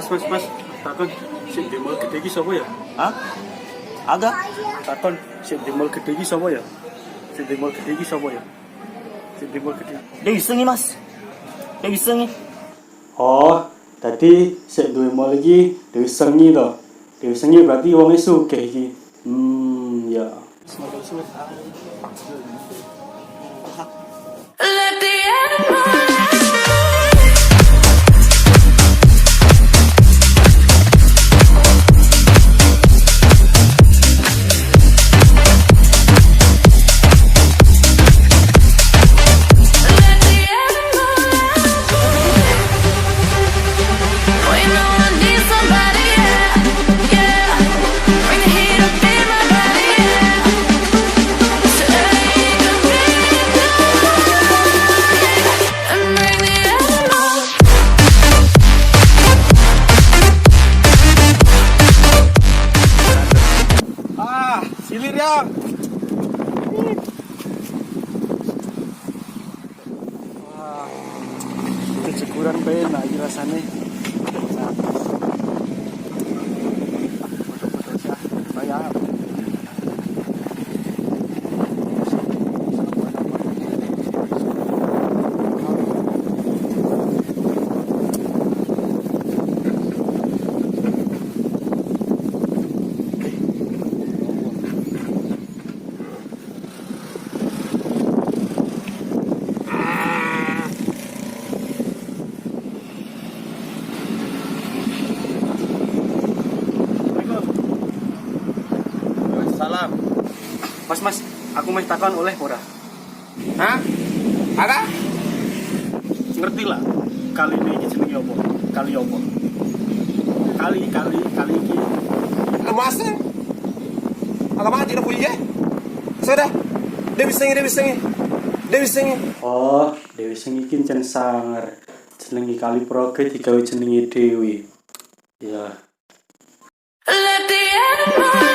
Mas, mas, takon sing di mall gede iki sapa ya? Hah? Aga? Takon sing di mall gede iki sapa ya? Sing di mall gede iki sapa ya? Sing di mall gede. Dewi Sengi, Mas. Dewi Sengi. Oh, tadi sing duwe mall iki Dewi Sengi to. Dewi Sengi berarti wonge sugih iki. Ya. Semoga suwe. Let the animal Let the animal Well, you know I need somebody, yeah, yeah. Bring the heat up in my body, yeah. So take a breath and bring the animal. Ah, silir ya. Wah, kejeguran penak iki rasane. Foto-foto sih, bayar. Salam. Mas, mas, aku meh takon oleh ora? Hah? Aga? Ngerti lah. Kali ini iki jenenge apa? Kali apa? Kali kali kali iki. Lemas eh? Alamak, tidak punya. Sudah. Dewi Sengi, Dewi Sengi. Dewi Sengi. Oh, Dewi Sengi iki encen sangar. Jenenge Kali Progo digawe jenenge Dewi. Ya. Let the animal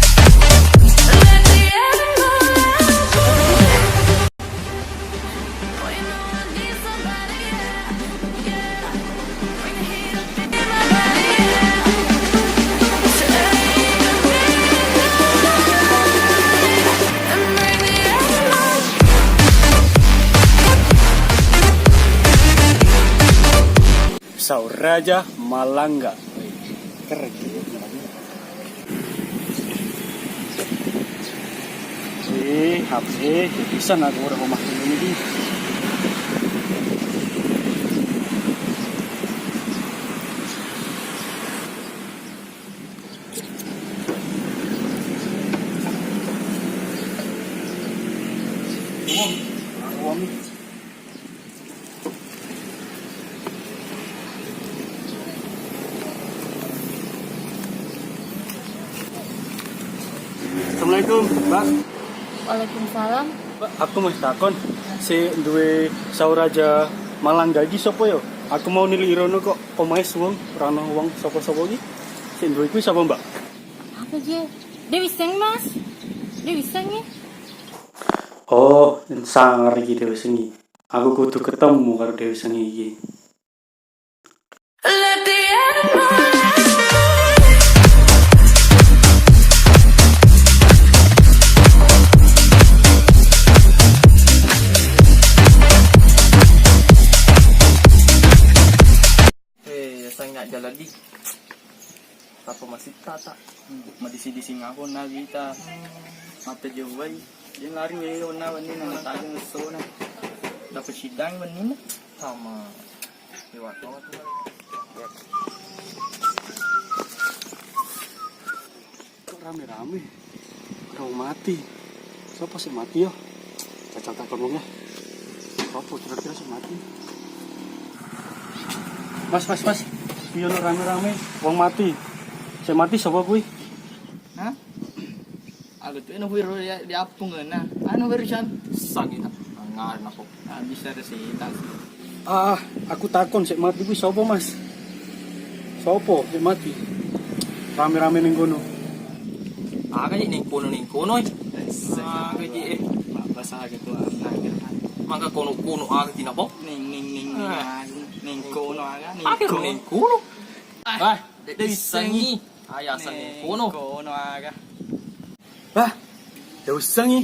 Let the animal Well, you know I need somebody, yeah, yeah. Bring the heat up in my body, yeah. So take a breath and bring the animal. Sauraja Malangga. Wih, keren gitu. Eh, HP, bisa aku ora omah ngene iki. Wong, wong. Assalamualaikum, Mbak. Waalaikumsalam. Mbak, aku mau takon si duwe Sauraja Malangga iki sapa ya? Aku mau nilai rono kok omahe suwung ora ono wong sapa-sapa iki. Sing duwe kuwi sapa, Mbak? Apa je? Dewi Seng, Mas. Dewi Seng ya? Oh, sangar iki Dewi Sengi. Aku kudu ketemu karo Dewi Sengi iki. Let the animal Eh, saya nggak jalan lagi. Apa masih tak tak? Madisi-disi nga ako na kita. Mata jaway. Yan lari we na wani na matagang so na. Dapat sidang wani na. Sama. Lewat banget tuh. Kok rame-rame? Ada wong mati. Siapa sih mati yo? Jajal takon wong ya. Sopo kira-kira sing mati? Mas, mas, mas. Piye ono rame-rame wong mati. Sing mati sapa kuwi? Ha? Ako to ano wiro ya di apong na. Ano wiro siya? Sangi na. Ngar na ko. Ah, bisa resita. Ah, aku takon sik mati kuwi sapa, Mas? Sapa sik mati? Rame-rame ning kono. Aga ji ning kono ning kono. Aga ji eh. Bahasa gitu ah. Mangga kono kono aga ji napa? Ning ning ning ning ning kono aga ning Aga ning kono. Ah, Dewi Sengi. Ayah ning kono. Kono aga. Wah, Dewi Sengi.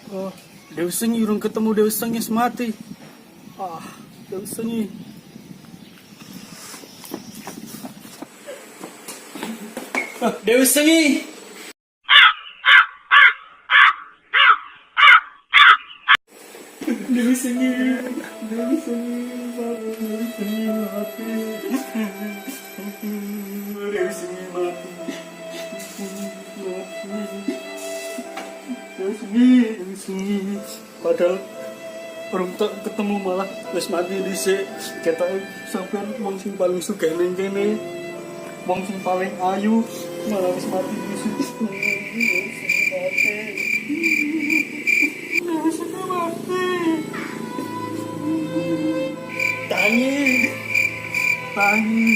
Oh, Dewi Sengi urung ketemu Dewi Sengi wis mati. Ah, Dewi Sengi. Ah, Dewi Sengi. Dewi Sengi, Dewi Sengi, mati, Dewi Sengi mati. Dewi Sengi mati. Dewi Sengi, Dewi Sengi. Padahal belum tak ketemu malah wis mati dhisik. Ketoke sampean wong sing paling sugih ning kene. Wong sing paling ayu malah wis mati dhisik. Dewi Sengi mati. Dewi Sengi mati. Tangi. Tangi.